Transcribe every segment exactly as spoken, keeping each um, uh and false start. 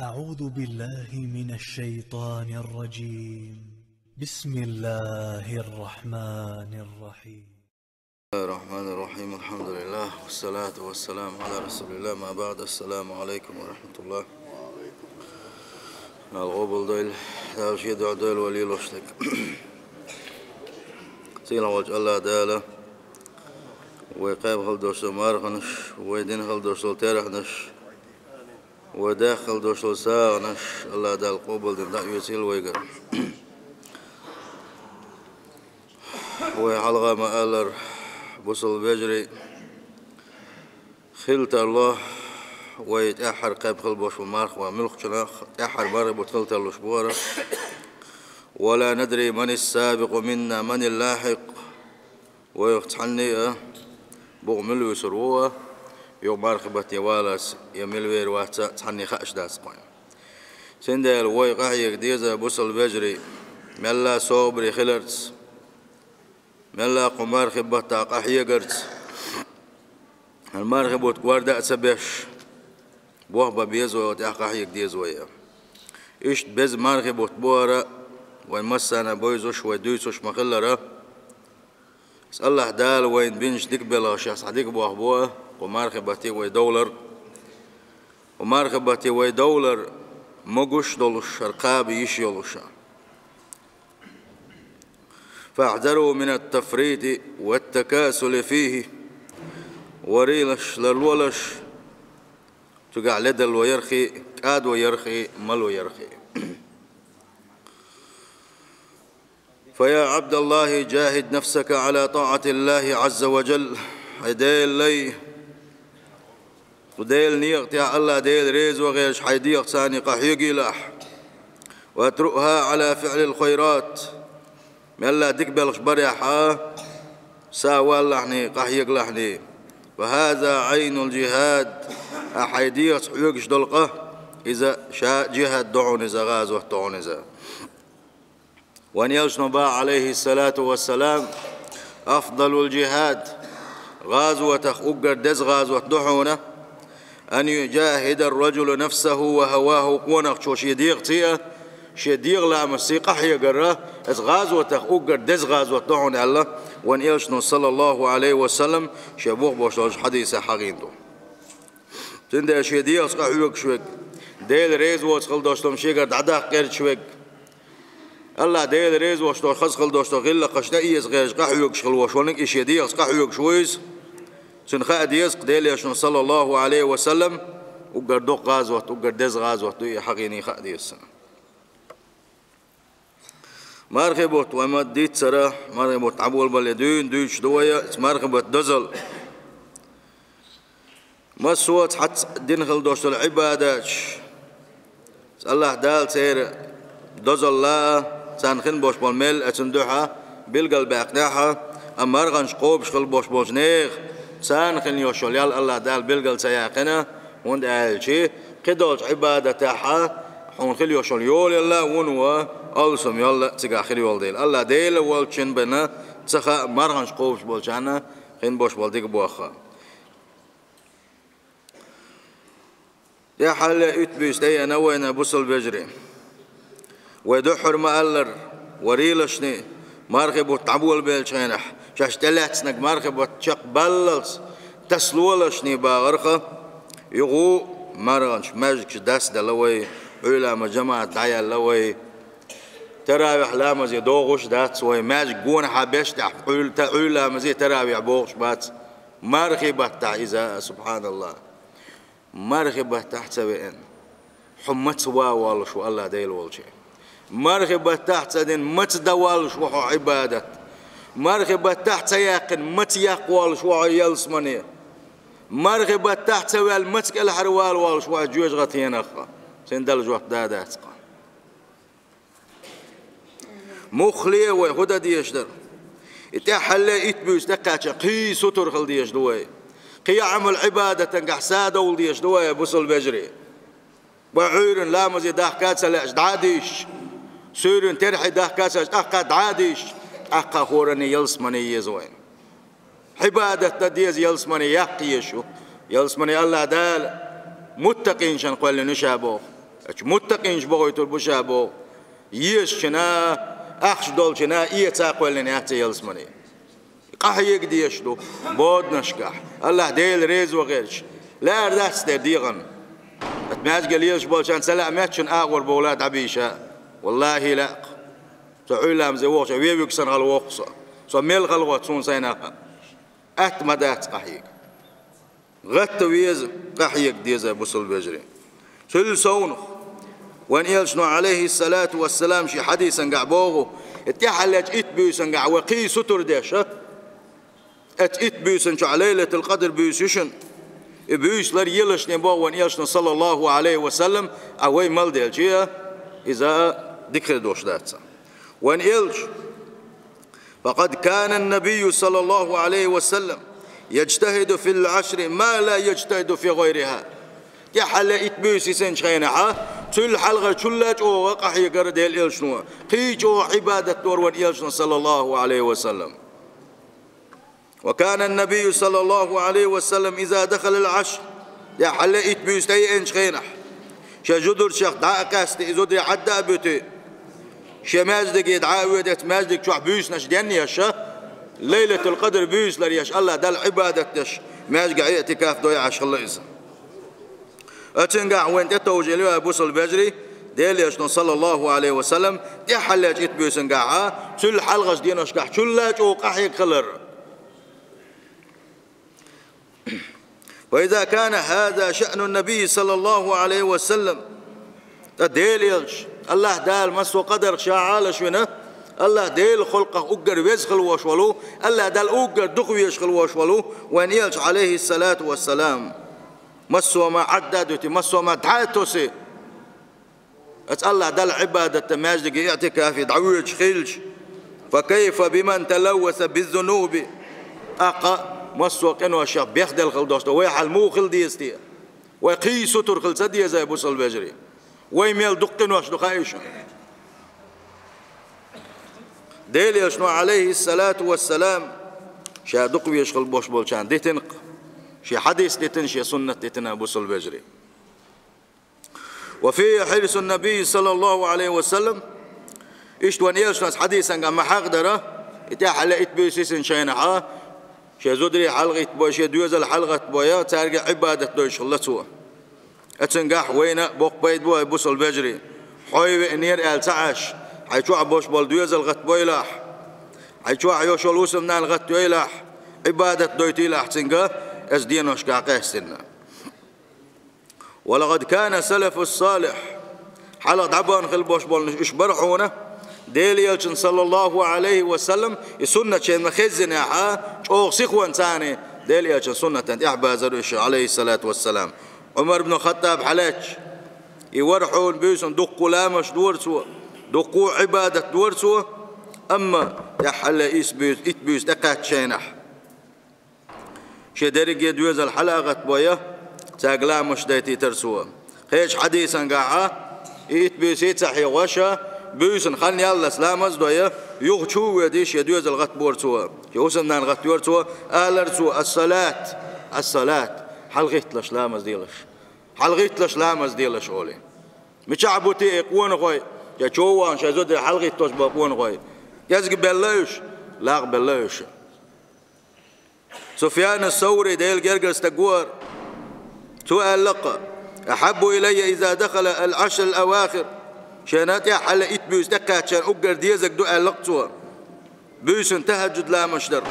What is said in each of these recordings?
أعوذ بالله من الشيطان الرجيم. بسم الله الرحمن الرحيم. بسم الله الرحمن الرحيم. الحمد لله والصلاة والسلام على رسول الله. ما بعد. السلام عليكم ورحمة الله. Дала къобалдойла, Дала шен дуьхьа дойла вай лелош дерг. Сийлахь волчу АллахӀ Дала вай кхаба хила долуш долу марханаш, вай дина хила долуш долу терахьнаш, вай даьхна хила долуш долу сагӀанаш АллахӀ Дала къобалдина дӀаоьцийла вайгара. Вай хьалха ма-аллара, бусалба вежарий, хила тарло вай тӀаьххьара кхаба хила болуш болу марха, вай муьлххачунна тӀаьххьара мархи бутт хила тарлуш бу хӀара. «ولا ندري من السابق منا من اللاحق». Вайх цхьанне а букъ мила вуьсур ву а, юха мархи батте валарца я мила вер вац а цхьанне хууш дац кхуьнан. Цундела вай къахьега деза, бусалба вежарий, мелла собаре хиларца, мелла кху мархи баттахь къахьегарца, хӀара мархи бутт кӀорда а ца беш, бохбан беза вай, тӀаьхьа къахьега деза вай. Иштта беза мархи бутт бу хӀара, вай массарна бевзаш, вай дуьйцуш ма-хиллара. Ас АллахӀ Дала вайна бинчу дика белхашех цхьа дика бохбо кху мархи батте вай довлар. Кху мархи батте вай довлар могуш а долуш, хӀара кхаба йиш йолуш а. «فاحذروا من التفريط والتكاسل فيه». Варийлаш, ларлолаш, цигахь ледарло ярхи, кӀадо ярхи, мало ярхи. «فيا عبد الله جاهد نفسك على طاعة الله عز وجل». Хьай Делан лай, кху Делан некъа тӀехь АллахӀ Дела реза ван гӀерташ хьайн дегӀаца къахьегийла ахь. «واتركها على فعل الخيرات». Мелла дика белхаш барехь а, са валалахьний, къахьегалахьний. «فهذا عين الجهاد». Ахь хьайн дегӀаца хьоьгуш долу къа, иза ша джихӀад ду хьуна иза, гӀазот ду хьуна иза. Вайн элчано боху, Ӏалайхиссалату вассалам: «أفضل الجهاد», гӀазотах уггар деза гӀазот ду хьуна, «أن يجاهد الرجل نفسه وهواه», къонахчо шен дегӀаца а, шен дегӀан ламастца а къахьегар а, иза гӀазотах уггар деза гӀазот ду хьуна аьлла, вайн элчано, саллаллаху Ӏалайхи ва саллам, шен бухбош долчу хьадисехь хьахийна ду. Цундела шен дегӀаца къахьоьгуш верг, Дела реза воцу хила долуш долу шегара дӀадаккха гӀерташ верг, АллахӀ Дела реза воцуш долу, хаза хила долуш долу гӀиллакхаш тӀеэца гӀерташ къахьоьгуш хила волуш верг, и шен дегӀаца къахьоьгуш ву иза. Цунна хаа деза, Делан элчано, саллаллаху Ӏалайхи ва саллам, уггар доккха гӀазот, уггар деза гӀазот ду и хьахийна хаа деза цунна. Мархи бутт вай ма-дийццара, мархи бутт дӀаболабале дуьйна дуьйцуш ду вай, мархи бутт дозалла. Массо а цхьацца дина хила долуш долу Ӏибадаташ, АллахӀ Дала церан дозалла а, царна хин болуш болу мел а цунна дуьхьа билгалбаьккхинехь а, амма марханаш кхобуш хила болуш болчу нехан, царна хин йолуш йолу ял АллахӀ Дала билгал ца яьккхина, хӀунда аьлча кхидолчу Ӏибадатехь а хьуна хила йолуш йолу йолаялла а вуно, алсам йолла а цигахь хир йолу дела. АллахӀ Дела волчун бина ца хаьа марханаш кхобуш болчарна хин болуш болу дика бохха. ТӀаьххьалле уьтту буьйса тӀееана вайна, бусалба вежарий. Вай дуьххьара ма-аллара, варийлашний, мархи бутт дӀаболабеллачу хенахь, шаьш тӀелаьцнарг мархи бутт чекхбаллалц, тасалолашний бахарх, юха марханаш, маьждигаш дӀасаделла вай, Ӏуьйламаза жамаӀат дӀаяьлла вай, таравихь ламазе догӀуш дац вай, маьждиг гонахьа беш тӀехь Ӏуьйла-, та-, Ӏуьйламазе, таравихь богӀуш бац, мархи баттахь иза, субхьаналлахӀ. Мархи баттахь ца веана, хьо маца ван воллуш ву АллахӀ Дела волче? Мархи баттахь ца дина, маца дан воллуш ву хьо Ӏибадат? Мархи баттахь ца яьккхина, маца яккха воллуш ву хьо ялсамане? Мархи баттахь ца ваьлла, маца кӀелхьарвала воллуш ву хьо жоьжахатенах? Цуьнан дала жоп да дац-кх. Муххале вай хӀун дан дезаш дара? И тӀаьххьалле итт буьйса тӀекхаьчна, кхин сутара хила дезаш ду вай. Кхин Ӏамал-Ӏибадатангахь садовла дезаш ду вай, бусалба вежарий. Вай Ӏуьйранна ламазе дахка а ца лаьаш, дӀа а дийшча, суьйранна терхье дахка а ца лаьаш, тӀаккха дӀа а дийшча, тӀаккха хӀоранна ялсамане еза вайна. Ӏибадат дан деза, ялсамане яккха езаш ю. Ялсамане АллахӀ Дала муттакъинашна кхоьллина ю ша боху. Ачу муттакъинаш бохуьйтур бу ша боху. Езачунна, ахча долчунна эца кхоьллина яц ялсамане. Къахьега дезаш ду боданашкахь, АллахӀ Дела реза вахарчу. Лаьара дац дера дегӀан. Ат маьжге лелаш болчарна ца лаьа меттачун агӀор бовла дӀабийша. Валлахи, лаьа-кх. Со Ӏуьйламазе вохуча вевиг санна хала воху со. Со мел хала воху суна сайна хаьа. Атта ма дац къахьега. ГӀатта веза, къахьега деза, бусалба вежарий. Цуьнан совнах вайн элчано, Ӏалайхиссалату вассалам, шен хьадисангахь боху, и тӀаьххьарлечу итт буьйсангахь вай кхий сутара деш, а? Оцу итт буьйсанчохь Лайлатул-Къадр буьйса ю шуна. И буьйса лар елаш ден боху вайн элчано, саллаллаху Ӏалайхи ва саллам, а вай мел делча, иза дика хир долуш дац. Вайн элча: «فقد كان النبي صلى الله عليه وسلم يجتهد في العشر ما لا يجتهد في غيرها». ТӀаьххьарле итт буьйса йисинчу хенахь, цул хьалха чулла чӀогӀа къахьегара Делан элчано, кхин чӀогӀа Ӏибадат дора вайн элчано, саллаллаху Ӏалайхи ва саллам. «وكان النبي صلى الله عليه وسلم إذا دخل العشر», тӀаьххьарле итт буьйса тӀееанчу хенахь, шен зударшех дӀа а къаьсти, и зударий Ӏадда а буьти, шен маьждиге дӀа а воьди, оцу маьждиг чохь буьйсанаш денъеш, Лайлатул-Къадр буьйса лар еш, АллахӀ Далла Ӏибадат деш, маьждиге иътикаф дой Ӏаш хилла иза. Оцуьнгахь вайн тӀетовжийла вай, бусалба вежарий, Делан элчано, саллаллаху Ӏалайхи ва саллам, тӀаьххьарлечу итт буьйсангахь, цул хьалхарчу деношкахь чулла чӀогӀа къахьега хилар. «فإذا كان هذا شأن النبي صلى الله عليه وسلم», ткъа Делан элча, АллахӀ Дала массо а къадарх ша Ӏалаш вина, АллахӀ Делан халкъах уггар веза хила волуш волу, АллахӀ Далла уггар дукха везаш хила волуш волу вайн элча, Ӏалайхиссалату вассалам, массо а ма Ӏадда а дуьти, массо а ма дӀа а тоси, оцу АллахӀ Далла Ӏибадатан маьждиге иътикафе дӀавоьдуш хилча, «فكيف بمن تلوث بالذنوب». ТӀаккха массо а къиношех бехделла хила долуш ду, вай хьал муха хила деза те? Вай кхий сутара хила ца деза, бусалба вежарий? Вай мел дукха къинош ду хаий шуна? Делан элчано, Ӏалайхиссалату вассалам, ша дукха везаш хила болуш болчарна дитина-кх, шен хьадис дитина, шен суннат дитина, бусалба вежарий. «وفيه حرص النبي صلى الله عليه وسلم». Иштта вайн элчано оцу хьадисангахь ма-хьаъ дара, и тӀаьххьарле итт буьйса йисинчу хенахь, шен зударий хьалагӀиттабой, шен доьзал хьалагӀаттабой, цаьрга Ӏибадат дойуш хилла цо. Оцуьнгахь вайна а боккха пайда бу, вай, бусалба вежарий. Хьо веанера аьлла ца Ӏаш, хьайн чохь болуш болу доьзал гӀаттабойлахь, хьайн чохь йолуш йолу хӀусамнана гӀаттайойлахь, Ӏибадат дойтийлахь цуьнга, оцу деношкахь къаьстина. «ولقد كان السلف الصالح». Хьалха дӀабахана хила болуш болу уьш бара хьуна, Делан элчан, саллаллаху Ӏалайхи ва саллам, и суннат шайна ма-хеззинехь, чӀогӀа сихонца царна Делан элчан суннатан тӀаьхьабазар уьш, Ӏалайхиссалату вассалам. Ӏумар ибн Хаттаб хьалаьцча, и вара хьуна буьйсанна дуккха а ламазаш дора цо, дуккха а Ӏибадат дора цо, амма тӀаьххьарле исс буьйса, итт буьйса тӀекхаьчча шайнахь, шен дерриге доьзал хьала а гӀаттабой, цаьрга ламазаш дайтийтара цо. Кхечу хьадисангахь, и итт буьйса ца хьегӀош, буьйсанна хан яллалц ламаз а дой, юха чу а воьдий, шен доьзал гӀаттабора цо, шен хӀусамнана гӀаттайора цо, алара цо: «Ас-салат, ас-салат», хьалагӀитталаш ламаз делаш. ХьалагӀитталаш ламаз делаш олий. Мичахь бу те и къонахой, я чу а вахана шайн зударий хьалагӀиттош болу къонахой? КӀезиг белла уьш, лакха белла уьш. Суфьян ас-Саври, Делан гергара стаг вара, цо аьлла-кх: «أحب إلي إذا دخل العشر الأواخر». Шена тӀаьххьарле итт буьйса тӀекхаьчча уггар дезарг ду, аьлла-кх цо, буьйсанна тахӀаджуд ламазаш дар.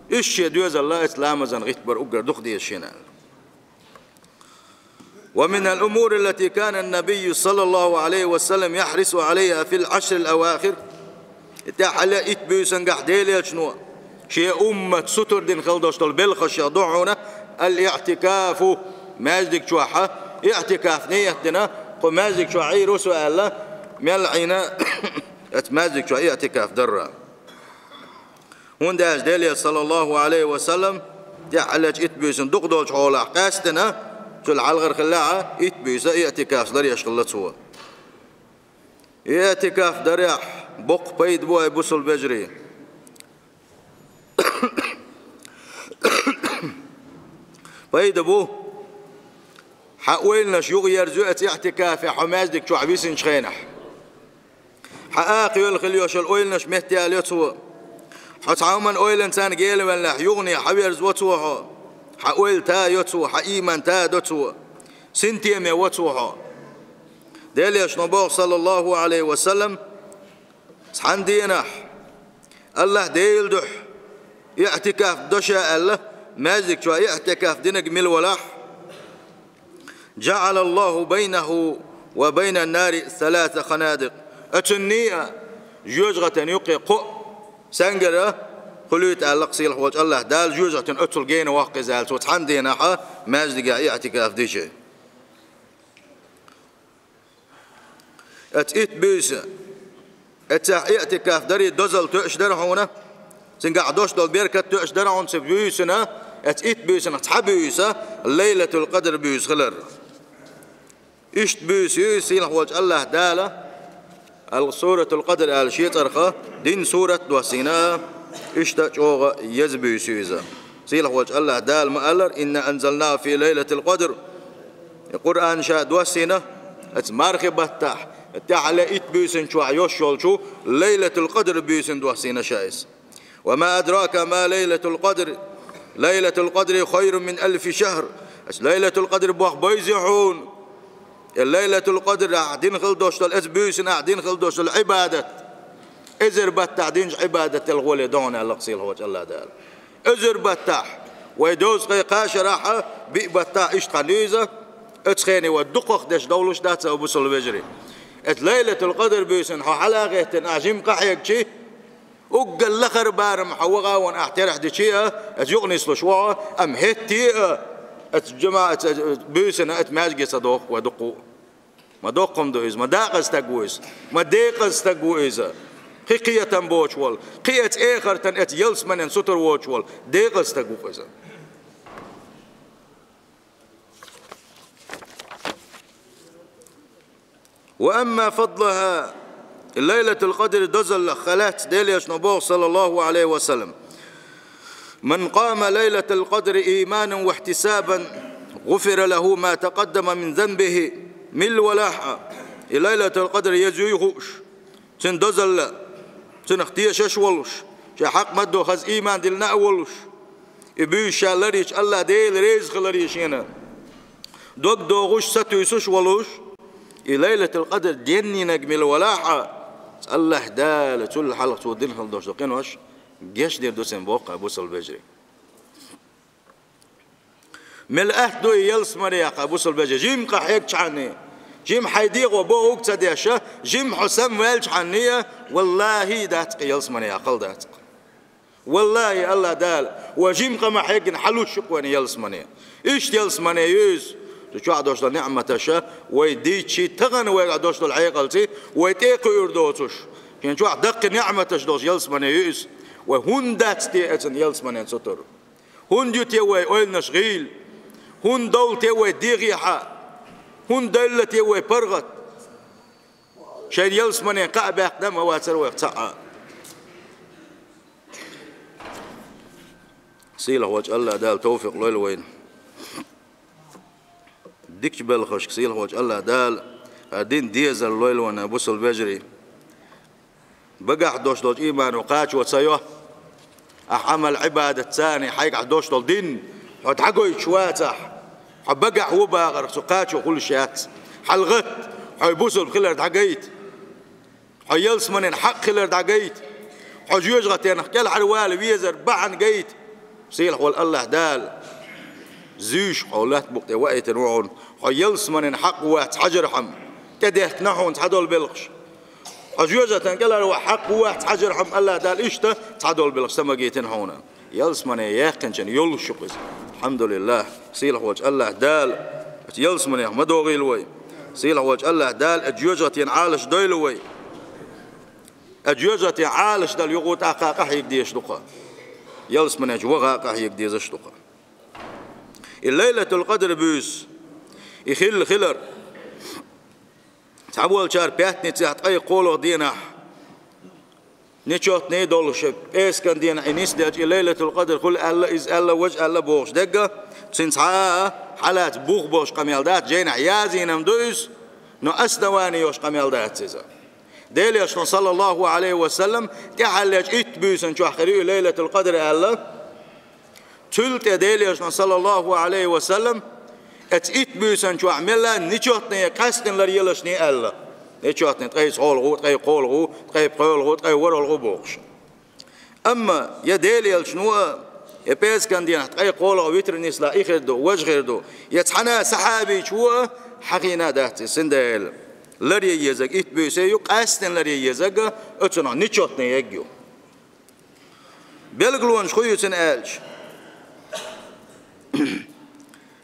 Иштта шен доьзалла оцу ламазан гӀиттабар уггар дукха деза шена, аьлла. «ومن الأمور التي كان النبي صلى الله عليه وسلم يحرص عليها في العشر الأواخر». И тӀаьххьарле итт буьйсангахь Делан элчано шен уммат сутара дина хила долуш долу белхашех ду хьуна: «الإعتكاف», маьждиг чохь иътикаф ниет дина, кху маьждиг чохь Ӏийр ву со аьлла, мел Ӏийна, оцу маьждиг чохь иътикаф дарра. ХӀунда аьлча Делан элча, саллаллаху Ӏалайхи ва саллам, тӀаьххьарлечу итт буьйсанна дукха долчу хьолахь къаьстина, цул хьалхара хиллехь а, итт буьйса иътикаф ларъеш хилла цо. Иътикаф дарехь боккха пайда бу, ай бусалба вежарий. Пайда бу. Хьан ойланаш юха ерзаю оцу иӀтикафехь хьо маьждиг чохь висинчу хенахь. Хьан акха йолу хила йолуш йолу ойланаш меттаялайо цо. Хьо цхьа хӀуманан ойланна царна гелаваьллехь, юхане хьаверзаво цо хьо. Хьан ойла тайо цо, хьан ийман тадо цо. Синтеме во цо хьо. Делан Элчано боху, саллаллаху Ӏалайхи ва саллам, цхьана дийнахь АллахӀ Делан дуьхьа иӀтикаф до ша аьлла, маьждиг чохь иӀтикаф динарг мила валахь, «ЖаӀалаллаху байнаху ва байнан-нари саласа ханадикъ». Оцунний а, жоьжахатин юккъе кхоъ саьнгара хуьлуьйту аьлла-кх сийлахь волчу АллахӀ Дала, жоьжахатин оццул гена воккху иза аьлла, цо цхьана дийнахь маьждигехь иӀтикаф дича. Оцу итт буьйса, оццехь иӀтикаф даран дозалла тоьуш дара хьуна, цуьнгахь долуш долу беркат тоьуш дара хьуна цу буьйсанна, оцу итт буьйсанах цхьа буьйса Лайлатул-Къадр буьйса хилар. Иштта буьйса ю иза сийлахь волчу АллахӀ Дала, ал-, Суратул-Къадр аьлла шен цӀарах дина сурат доссийна, иштта чӀогӀа еза буьйса ю иза. Сийлахь волчу АллахӀ Дала ма-аллара: «Инна анзалнаху фи лайлатил-къадр». И Къуръан ша доссийна оцу мархи баттахь, тӀаьххьара итт буьйсанна чохь йолуш йолчу Лайлатул-Къадр буьйсанна доссийна ша иза. «Ва ма адрака ма лайлатул-къадр. Лайлатул-къадри хайрун мин алфи шахр». Аса Лайлатул-Къадр боху, бойзий хьуна? И Лайлатул-Къадрехь дина хила долуш долу, оцу буьйсанна ахь дина хила долуш долу Ӏибадат, эзар баттахь динчу Ӏибадатал гӀоле ду хьуна аьлла-кх сийлахь волчу АллахӀ Дала. Эзар баттахь, вай дезткъе кхаа шарахь биъ баттахь иштта хан ю иза, оцу хене вай дукхах деш довлуш дац, ва бусалба вежарий. Оцу Лайлатул-Къадр буьйсанна хьо хьала а гӀеттина, ахь жимма къахьегчи, уггар лахара барам хьо ваха а вахана ахь терахь дичи а, оцу юкъа нислуш ву хьо, амма хӀетте а оцу жамаӀат, оцу буьйсанна оцу маьждиге ца доху вай дуккха а. Ма доккха хӀума ду иза, ма декъаза стаг ву иза, ма декъаза стаг ву иза. Кхин кхетам боцуш волу, кхин оцу эхартан, оцу ялсаманин сутара воцуш волу декъаза стаг ву иза. «Ва амма фадлуха», Лайлатул-Къадран дозаллах хилац, Делан Элчано боху, саллаллаху Ӏалайхи ва саллам: «Ман къама лайлатал-къадри ийманан ва ихьтисабан, гӀуфира лаху ма такъаддама мин занбихи». Милла валахь а, и Лайлатул-Къадр еза юй хууш, цуьнан дозалла, цунах тешаш а волуш, шен хьакъ ма-дду хаза ийман диллина а волуш, и буьйса ша ларйича АллахӀ Дела реза хиларе шена дог дохуш, сатуьйсуш а волуш, и Лайлатул-Къадр деннинарг мила валахь а, АллахӀ Дала цул хьалха цо дина хила долуш долу къинош гечдийр ду цунна, боху, ва бусалба вежарий. Мел атта ду и ялсамане, ва бусалба вежарий, жимма къахьегчхьана, жимма хьайн дегӀо бохург ца деш, жимма хьо самаваьллачхьана, валлахӀи, дац-кх и ялсамане, хала дац-кх. ВаллахӀи, АллахӀ Дала, вай жимма къа ма хьегна, хьалуш ю-кх вайна ялсамане. Иштта ялсамане ю иза. Цу чохь долуш долу ниӀматаш вай дийцчи, тахана вайгахь долуш долу хьекъалций вай тӀе а кхуьур доцуш, шен чохь даккхий ниӀматаш долуш ялсамане ю иза. Вай хӀунда дац те оцу ялсаманин сутара? ХӀунда ю те вай ойланаш гӀийла? ХӀунда довла те вай дегӀехьа? ХӀунда девлла те вай паргӀат? Шайна ялсамане кхаъ баьккхина а ма вацара вайх цхьа а. Сийлахь волчу АллахӀ Дала тавфикъ лойла вайна. Дикачу белхашка сийлахь волчу АллахӀ Дала хӀара дин дезар лойла вайна, бусалба вежарий. Багахь долуш долчу иймано кхачо ца йо. Ахь Ӏамал-Ӏибадат царний хьайгахь долуш долу дин хьо дӀагойтуш вацахь, хьо багахь ву бахарх цу кхачо хуьлуш яц. ХьалагӀатта, хьо бусалба хилар дӀагайта. Хьо ялсаманин хьакъ хилар дӀагайта. Хьо жоьжахатенах кӀелхьарвала везар бахьана гайта. Сийлахь волу АллахӀ Дала зуьйш хьо лаьтта букъа тӀе ваийтина ву хьуна. Хьо ялсаманин хьакъ вац хьажархьама, тӀедехкина хьуна цхьадолу белхаш. Хьо жоьжахатан кӀелара ваха хьакъ вац хьажархьама, АллахӀ Дала иштта цхьадолу белхаш ца магийтина хьуна. Ялсамане яьккхинчун йолуш ю-кх иза. АлхьамдулиллахӀ, сийлахь волчу АллахӀ Дала оцу ялсаманех ма догӀийла вай. Сийлахь волчу АллахӀ Дала оцу жоьжахатин Ӏалаш дойла вай. Оцу жоьжахатин Ӏалаш дала юха тӀаккха къахьега дезаш ду-кх. Ялсамане чу ваха а къахьега дезаш ду-кх. И Лайлатул-Къадр буьйса, и хилла хилар. Цхьаболчара пятницехь, ткъе кхоалгӀа дийнахь Нечётный долуш, пӀераскан дийнахь и нисделча, и Лайлатул-Къадр хуьлу аьлла, иза аьлла, важа аьлла бохуш дерг, цуьнан цхьа а хьалаца бух болуш къамел дац, жайнахь язйина-м ду иза, но основани йолуш къамел дац иза. Делан Элчано, саллаллаху Ӏалайхи ва саллам, тӀаьххьарлечу итт буьйсанна чохь хир ю и Лайлатул-Къадр аьлла. Цул тӀе Делан Элчано, саллаллаху Ӏалайхи ва саллам, оцу итт буьйсанна чохь мелла нечётный къаьсттина ларъелаш аьлла. Нечётный ткъе цхьолгӀа, ткъе кхоалгӀа, ткъе пхоьалгӀа, ткъе ворхӀалгӀа бохуш. Амма я Делан Элчано а, я пӀераскан дийнахь ткъе кхоалгӀа витр нислахь и хир ду, важа хир ду, я цхьана а сахьабичо а хьахийна дац иза, цундела ларъян езарг итт буьйса ю, къаьсттина ларъян езарг оцунах нечётный ерг ю. Билгалонаш хӀун ю цуьнан аьлча?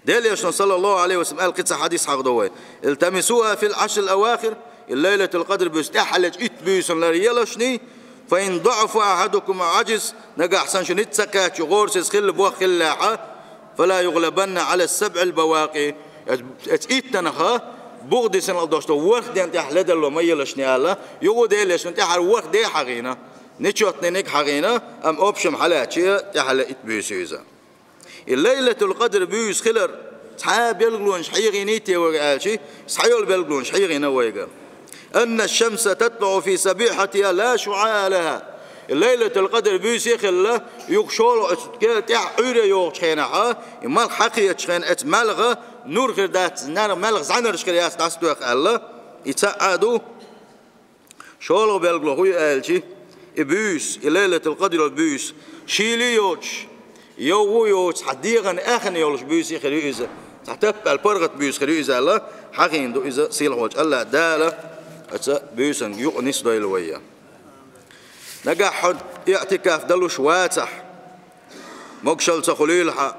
Делан Элчано, саллаллаху Ӏалайхи ва саллам, аьлла, кхин цхьа хьадис хьахадо вай: «التمسوها في العشر الأواخر», и Лайлатул-Къадр буьйса тӀаьххьарлечу итт буьйсанна ларъелаш, «فإن ضعف أحدكم أو عجز», нагахь санна шуна ницкъ ца кхаьчча, гӀорасиз хилла, боххилла лаьхьа, «فلا يغلبن على السبع البواقي». Оцу иттанах бухадисина долуш долу ворхӀ ден тӀехь ледарло ма елаш аьлла, юха Делан Элчано тӀаьххьара ворхӀ де хьахийна, нечётныйниг хьахийна, амма общем хьалаьцча тӀаьххьара итт буьйса ю иза. И Лайлатул-Къадр буьйса хилар цхьа а билгалонаш хьехийний те вайга аьлча, цхьайолу билгалонаш хьехийна вайга. «أن الشمس تطلع في صبيحتها لا شعاع لها». И Лайлатул-Къадр буьйса а хилла, юха шолгӀа оцу тӀе-, тӀаьхьа Ӏуьйре йогӀучу хенахь, и малх хьакхетачу хенахь, оцу маьлха нур хир дац, нар-, маьлха зӀаьнарш хир яц дӀасатоьхна аьлла, и цхьаъ а ду. ШолгӀа билгало хӀун ю аьлча, и буьйса, и Лайлатул-Къадр йолу буьйса, шийла а йоцуш, йовха а йоцуш, цхьа дегӀан аьхна йолуш буьйса хир ю иза, цхьа таппаьлла паргӀат буьйса хир ю иза аьлла, хьахийна ду иза сийлахьволчу АллахӀ Дала, оцу буьйсанга юкъа нисдойла вай. Нагахь хьо иӀтикаф далуш вацахь, могушалла ца хуьлийла хьан,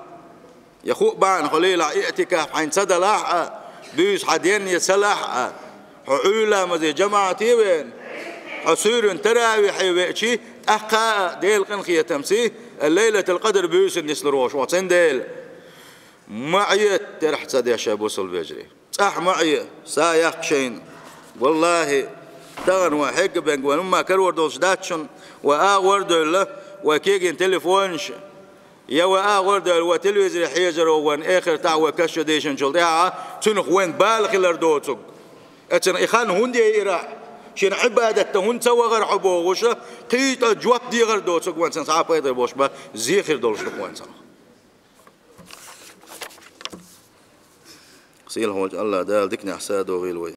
я хӀуъа бахьана хуьлийла хьан, иӀтикаф хьайна ца далахь а, буьйса хьан денна я ца лахь а, хьо Ӏуьйра ламазе жамаӀате а веана, хьо суьйранна таравихье веачи, тӀаккха а Делан къинхетамца Лайлатул-Къадр буьйсанна нислур ву хьо, цундела ма Ӏета терахь ца деш, бусалба вежарий. ЦӀахь ма Ӏе, са яккха шайна. Валлахи, тахана вайн хьегга-бегга вайн хӀумма карор долуш дац шуна, вай агӀор а девлла, вай кегийна телефонаш, я вай агӀор а девлла, вай телевизоре хьежаро вайн эхартахь вай каш чу дийшинчул тӀаьхьа, цунах вайн бала хилар доцург. Оцунах и хан хӀунда яйира, шена Ӏибадат дан хӀунда ца вахара хьо бохуш, кхин а жоп дехар доцург вайн цунах цхьа а пайда болуш бан, зе хир долуш ду вайн цунах. Сийлахьволчу АллахӀ Дала диканехь са а догӀийла вай.